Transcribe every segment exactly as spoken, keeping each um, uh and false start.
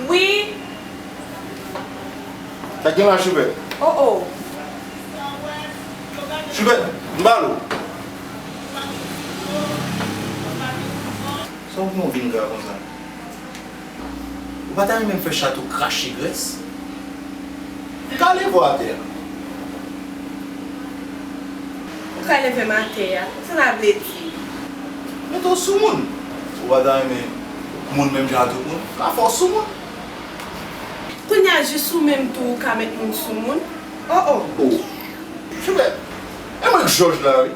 Wi. Sa k gen la, Choubèt? Oh, oh. Choubèt, m pale w. Sa w gen w vin gra konsa? Ou pa ta renmen m fè chat ou krache grès? Ou ka leve w atè a. Ou ka leve m atè a? Sa sa vle di? Mete w sou moun. Ou pa ta renmen moun menm jan a tout moun? Ka fè w sou moun. Kounye a, jis ou menm tou ou ka met moun sou moun? Oh, oh. Oh. Choubèt, e mwen k jòj la, wi.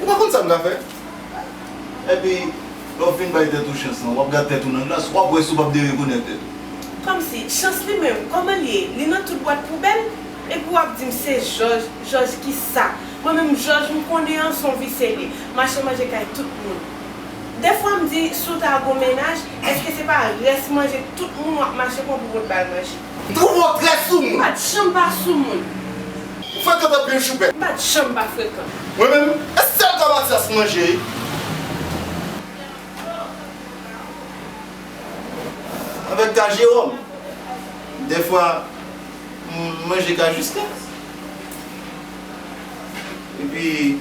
Ou pa konn sa m ka fè? Epi, lè w fin bay tèt ou chans lan, w ap gad tèt ou nan glas, w ap wè si w p ap derekonèt tèt ou. Kòmsi, chans li menm, kòman l ye? Li nan tout bwat poubèl? Epi w ap di m se Jòj, Jòj ki sa? Mwen menm, Jòj m konnen an, se yon visye li. Mache manje kay tout moun. Dèfwa m di, si w ta gon mennaj, èske se pa rès manje tout moun w ap mache pran pou w pot ba l manje? M twouve w trè sou moun. M pa t janm pa sou moun. Ou frekan anpil, Choubèt. M pa t janm pa frekan. Mwen menm, e sèl ka Matyas manje, wi. Avèk ka Jewòm, dèfwa, m manje ka Jisten. Epi,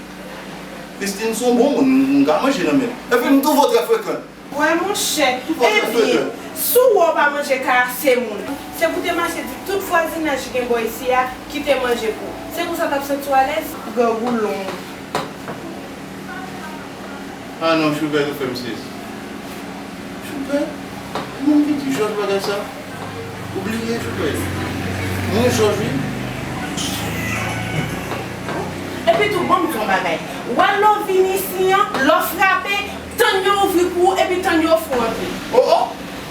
Kristin se yon bon moun, m ka manje nan men l. Epi, m twouve w trè frekan. Wè, monchè. Ebyen, si w wè w pa manje kay ase moun, se pou w te mache di tout vwazinaj ki gen bò isi a kite manje pou w. Se konsa w t ap santi w alèz? Grangoulon. Ah non, Choubèt, ou fè m sezi. Choubèt? Moun ki di Jòj bagay sa? Ou bliye, Choubèt? Mwen Jòj, wi. Epi tou, ban m di w yon bagay. Wè lè w vin isi an, lè w frape, tann yo ouvri pou ou epi tann yo ofri w antre. Oh, oh!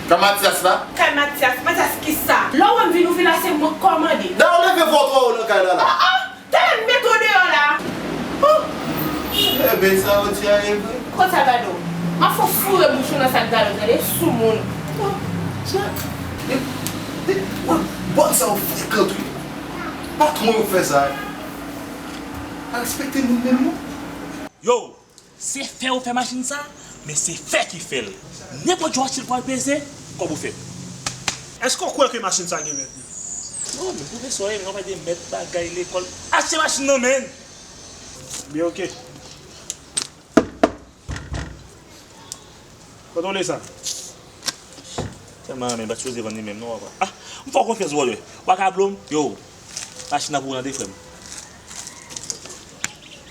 Kay Matyas la? Kay Matyas? Matyas ki sa? Lè w wè m vin ouvri la, se mwen k kòmande. Dayè, w leve vwa w twò wo nan kay la, la. Ah, ah! Talè m mete w deyò la. Oh! Enben, sa w di a e vre. Kot Salvador? M ap fè w foure bouch ou nan sak galo, tande, sou moun. Oh, sa, e, e, wè, bòn sa w frekan tou. Patwon yo fè sa. Pa respekte moun menm non. Yo, se fè yo fè machin sa, men se fè ki fè l. Nenpòt jou w achte l pou al peze, kòb ou fèt. Èske w kwè ke machin sa gen mèt li? Non, men pwofesè, w ap pale de mèt bagay lekòl. Achte machin nan men l. Byen, oke. Kontwole sa. Tèlman renmen, m pa t sipoze vann li menm non, papa. Ah, m fè w konfyans, brother. W pa ka blo m? Yo, machin nan pou ou tande, frè m.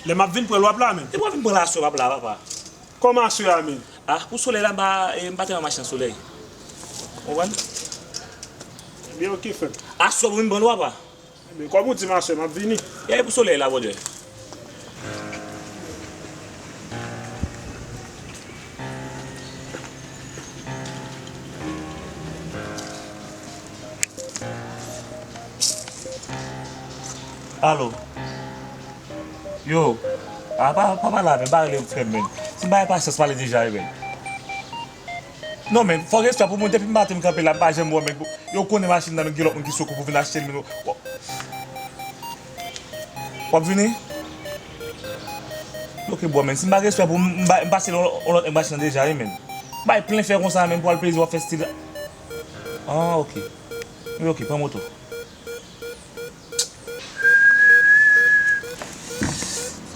Lè m ap vin pran l, w ap la menm? Depi w ap vin pran l aswè, w ap la, papa. Kòman aswè a menm? Ah, pou solèy la, m pa, eh, m pa te nan machin nan solèy. Ou konprann? Ebyen, oke, frè m. Aswè pou vin pran l, papa. Ebyen, kòm ou di m aswè, m ap vini. E pou solèy la, brother. Alo. Yo. A, pa, pa pale avè m, pa rele frè m, menn. Si m pa gen pasyans, pale deja, wi, menn. Non, men, fò respè pou moun. Depi maten m kanpe la, m pa janm wè w, men yo konnen machin nan, men gen lòt moun ki sou kou pou vin achte l, men w, w ap vini? Ok, bro, men si m pa gen respè pou m, m ba-, m pase yon lòt nèg machin nan deja, wi, men. Bay plen fè konsa, men pou al peze, w ap fè stil. Ah, ok. Wi, ok, pran moto.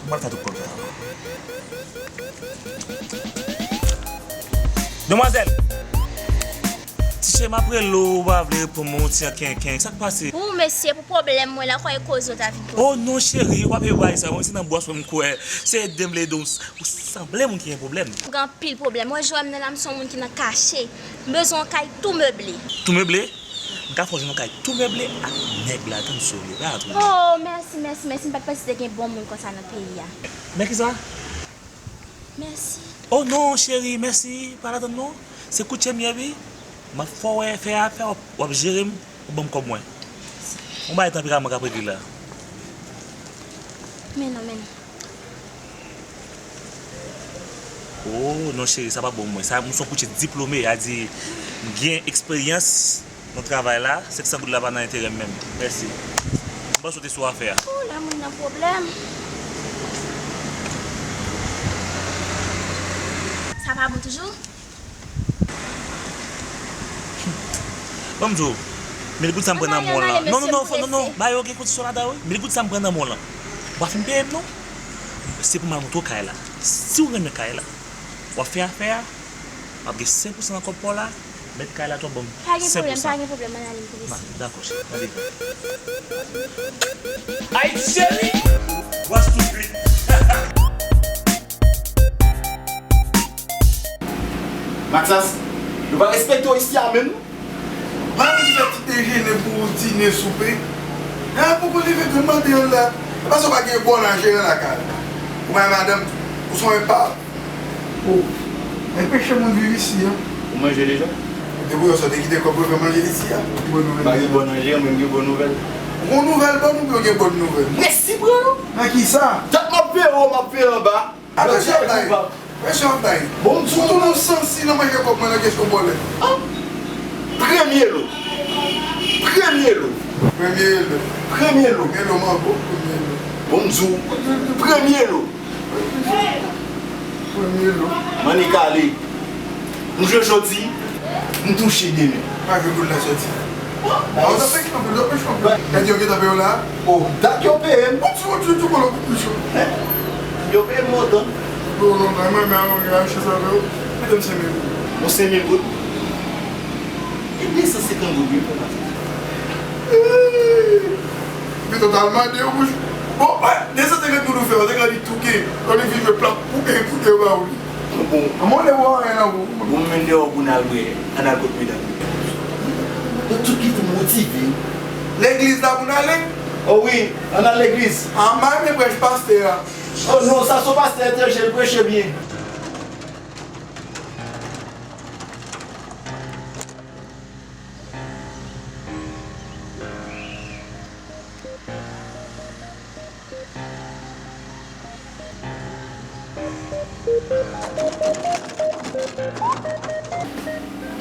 Mwen fè tout kòb sa. Demwazèl! Ti cheri, m ap rele w, ou pa vle reponn mwen, yon ti an kenken. Sa k pase? Ou, mesye, pou pwoblèm mwen la, kwè e koze w ta vin poze. Oh non, cheri, ou pa peye bagay sa. Mwen se nan bwòs mwen m kwè. Se ede m vle ede w. Ou sanble moun ki gen pwoblèm. M gen anpil pwoblèm. Ou wè jan w wè m nan la, m se yon moun ki nan kache. M bezwen yon kay tou meble. Tou meble? M ka fè w jwenn yon kay tou meble ak nèg la, tann sou li, pa twò. Oh, mèsi, mèsi, mèsi. M pa t panse te gen bon moun konsa nan peyi a. Men kisa? Mèsi. Oh non, cheri, mèsi. Pa ladann non. Se koutje m ye, wi. M ap fè w wè, fè afè, w ap, w ap jere m, w ap ban m kòb mwen. Yon bagay tanperaman k ap regle la. Men non, men non. Oh, non, cheri, sa pa bon pou mwen. Sa, m se yon koutje diplome, a di, m gen eksperyans nan travay la, senk san goud la pa nan enterè m menm. Mèsi. Ban sote sou afè a. Ou lè moun nan pwoblèm. Sa pa bon toujou? Ban m di w, mil goud sa m pran nan men w lan. Non, non, non, non, non, ba yo gen kondisyon ladan, wi. Mil goud sa m pran nan men w lan. W pa fin peye m, non. Se pou m al montre w kay la. Si w renmen kay la, w ap fè afè a, w ap gen senk pousan nan kòb pa w la, mèt kay la tou ap ban m senk pousan. Pa gen pwoblèm, pa gen pwoblèm, ann ale m pou mesye. Dakò, cheri, mande. Ayiti cheri! What's to free? Mathias, yo pa respekte w isi a menm. Mari ki fè ti dejene pou dine, soupe. Lè a poko leve, grann mande yo la. E paske w pa gen bon nan jere lakay ou. Ou bay madanm, ou son epav. Oh, men peche moun viv isi a. Ou manje deja? Depi w sot te kite kòb pou fè manje isi a. Bon nouvèl. Pa gen bon nan jere, men gen bon nouvèl. Bon nouvèl ban nou, pou gen bon nouvèl. Mèsi, bro. Nan ki sa? Dat m ap veye w, m ap veye anba. Apresyon ap bay. Apresyon ap bay. Bon, m di w. Ou tounen w sansi nan manje kòb mwen nan kesyon bòlèt. An? Premye lo. Premye lo. Premye lo. Premye lo. Premye lo mango. Premye lo. Bon, m di w. Premye lo. Premye lo. Mani kale. M jwe jodi, m touche demen. Pa gen goud la soti. Ba yo sa fè kanpe, yo pèch kanpe. Gade yo gentan peye w la. Oh, dat yo peye m. Ou ti, ou ti, ou ti, kolo pou plis yo. Yo peye m montan. Non, non, non, mwen, mwen, mwen, mwen, achte sa avè w. Mete m senk mil goud. Yon senk mil goud? E de san senkant goud, wi, pou m achte sa. Eee! Gentan t al mande yo pou jwe. Bon, wè, de san senkant goud ou fè, ou te ka di touke. Lè li vin jwe plap, pou en kout yo ba ou li. Bon. Anmwey, ou lè wè anyen nan ou. Bon, men deyò pou n al bwè, ann al kot medam yo. Yo tout gentan motive. Legliz la pou n ale? O wi, ann al legliz. A, m pa renmen prèch pastè a. O non, sa se yon pastè etranje, l preche byen.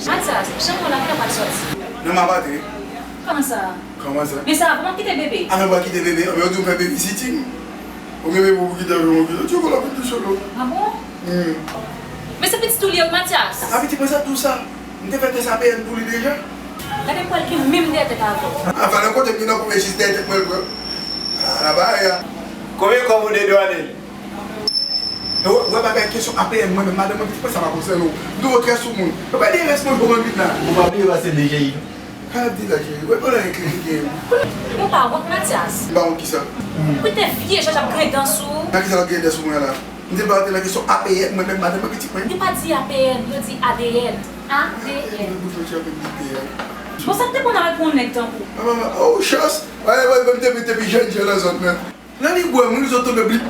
Mathias, janm wè la, kilè w pral sòti? Non, m ap antre. Kòman sa? Kòman sa? Men sa, kòman w kite bebe? A, men w pa kite bebe, anben yo di w fè babysitting. Ou gen bebe pou kite avè w, ou kite, ou kite, ou kite solo. A bon? Hmm. Men se pitit ou li ye wi, Mathias. A, pitit mwen sa tou sa. M te fè tès A P N pou li deja. Gade pral gen menm dèyè tèt avè w. A, valè kote m gen nan koupe jis dèyè tèt mwen l pran. A, la bagay a. Konbyen kòb ou dedwane? E wè, wè bagay kesyon A P N mwen menm, madanm mwen pitit mwen sa pa konsène w. M twò trè sou moun. Yo pa gen responsab mwen vin la. Ou pa bliye pase deja. Ka ap di la, cheri. Wè, pandan enklike m. Ou pa wont, Mathias? M pa wont kisa? Pou te vye jan ap griyen dan sou ou. Nan kisa l ap griyen dan sou mwen la? M te pale nan kesyon A P N, mwen menm, madanm mwen, pitit mwen. Yo pa di A P N, yo di A D N. A D N. Mwen bouch mwen chape m di P N. Bon, sa k te konn avèk yon nèg tankou w? A, manman, oh, chans! Wè, wè, wè, m te, m te pi jèn, jèn nan zòn nan. Lè li bwè, moun, li sot tonbe blip.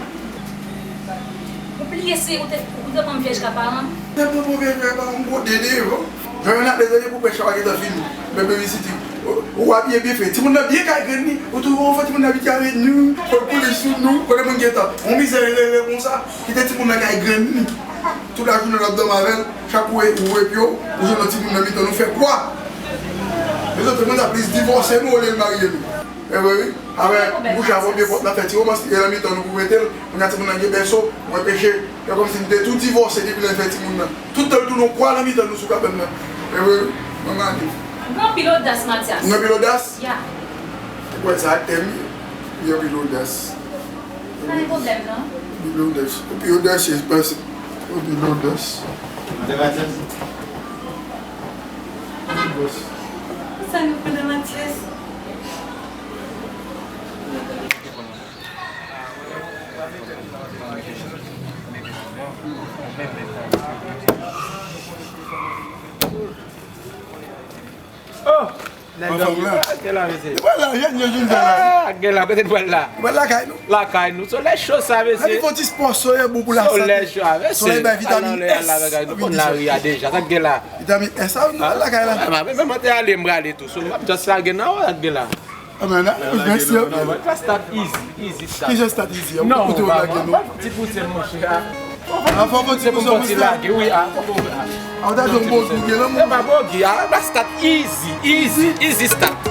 Ou bliye se ou te, ou te pran m vyèj ka paran? Te pran m vyèj ka paran, m gwo dede, bon. Jan yon ap dezole pou pèch la pa gentan fini. Men babysitting. Ou, ou abiye byen fè. Timoun nan byen kay grenn li. Ou twouve ou fè timoun nan abitye avè nou. Fè l koule sou nou. Kote moun gentan. Yon mizè rele konsa. Kite timoun nan kay grenn li. Tout lajounen l ap dòmi avè l. Chak ou, ou epi w, ou jwenn yon timoun nan mitan nou fè kwa. Lezòt moun sa plis divòse nou olye l marye nou. E vre wi. Avè bouch a pwòp pòt la fè ti romans li gen nan mitan nou pou mete l. Kounye a timoun nan gen bèso, mwen peche. E kòmsi m te tou divòse depi lè l fè timoun nan. Tout tan l tounen yon kwa nan mitan nou sou kabann nan. E vre wi. Mwen mande. Ou gen anpil odas, Mathias. Ou gen anpil odas? Ya. Ou kwè sa ak tèm li? Ou gen anpil odas. Pa gen pwoblèm, non. Anpil odas. Ou pi odasyez pase. Ou anpil odas. Mathias. Anpil odas. Sa nou fè nan Mathias? Oh! Nèg la, gèt la, mesye. Li pral la, jèn, jèn, jèn, jèn la. Ah, gèt la, kote n pral la? Li pral lakay nou. Lakay nou. Solèy cho sa, mesye. Epi fò ti spò, solèy bon pou lasante. Solèy cho a, mesye. Solèy bay vitamin S. Nou konn lari a deja. Sa k gen la? Vitamin S, sa, nou pral lakay la. Ah, men, men, mwen te ale, m prale tou. So, m ap just lage nan, sa k gen la? Ah, men la, mèsi. Non, non, pa start easy, easy start. Ki jan start easy a? Non, ou kote w lage nou? Ti pouse, monchè. Anfòm, ti pouse, monchè. Lage, wi, a. A, ou ta di yon bon gou gen nan moun. E pa bon gou, a. Pa start easy, easy, easy start.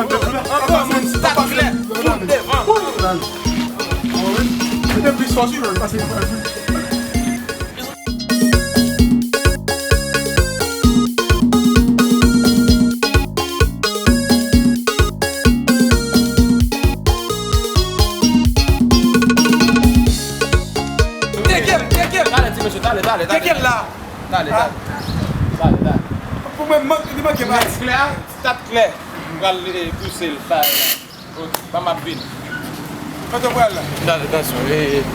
Ankò, moun, stat klè, fout devan. Mete plis fòs wi, pase pou pase. Teke l, teke l. Talè, ti mesye, talè, talè, talè. Teke l la. Talè, talè. Talè, talè. Pou mwen, mank, li manke m. Klè, stat klè. M pral, eh, pouse l, sa, la. Ok, ban m ap vin. Kote w pral la? Talè, tansyon, eh, eh.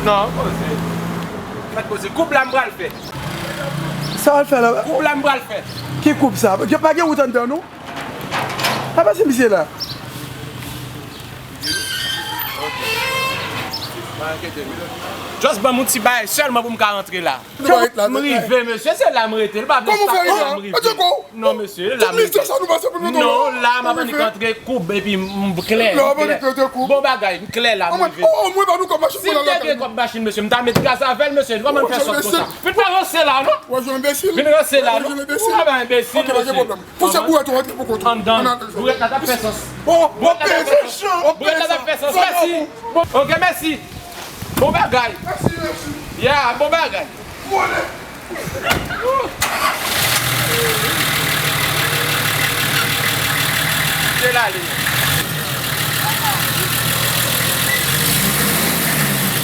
Non, poze. Mèt poze. Koub la m pral fè. Sa w al fè la? Koub la m pral fè. Ki koub sa? Gen, pa gen wout anndan, non? Apa se misye la? Just ban m yon ti bagay sèlman pou m ka rantre la. M rive, mesye, se la m rete. L pa vle stat la, m rive. Non, mesye, la m rive. Non, la m ap annik antre koub epi m klè, m klè. Bon bagay, m klè la, m rive. Si m te gen kòb machin, mesye, m ta met gaz avè l, mesye. Kòman m fè sòt konsa? Vin pa ranse la, non. Vin ranse la, non. Ou pa enbesil, mesye. Pouse bourèt ou rantre pou kont ou. Anndan. Bourèt la t ap fè sans. Bourèt la t ap fè sans. Mèsi. Bon, ok, mèsi. Bon bagay. Mèsi, mèsi. Ya, bon bagay. Vole. Se la li.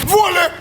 Vole.